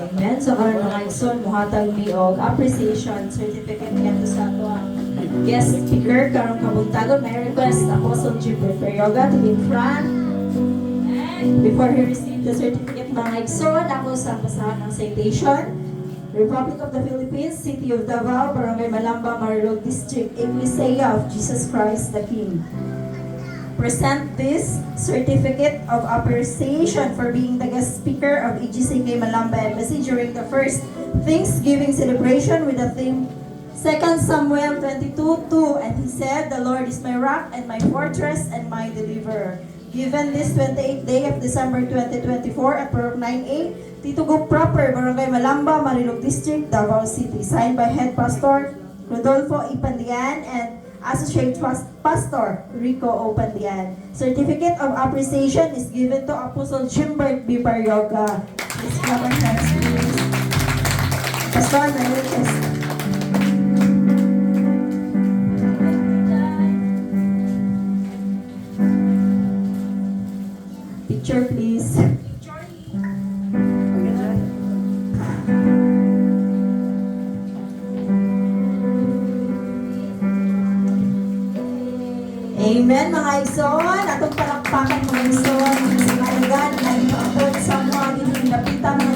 Amen. So karon, mga igsoon, muhatag mi og appreciation certificate ngadto sa ato ang guest speaker karong kabuntagon. May request Apostle Gilbert Perioga to be in front. Before he received the certificate, mga igsoon, ako sa basahan ng citation. Republic of the Philippines, City of Davao, Barangay Malamba, Marilog District, Ecclesia of Jesus Christ the King present this certificate of appreciation for being the guest speaker of EGCK Malamba Embassy during the first Thanksgiving celebration with the theme 2 Samuel 22:2, "And he said, 'The Lord is my rock and my fortress and my deliverer.'" Given this 28th day of December 2024 at Purok 9A, Titugo Proper, Barangay Malamba, Marilog District, Davao City. Signed by Head Pastor Rodolfo Ipandian and Associate Pastor Rico Opandian. Certificate of Appreciation is given to Apostle Jimbert B. Parioga. Please clap our hands, please. Pastor, may request. Picture, please. Amen, mga igsoon. Atong palakpakan, mga igsoon, sa kaaligan nga ipaabot sa mga dinhi napita mga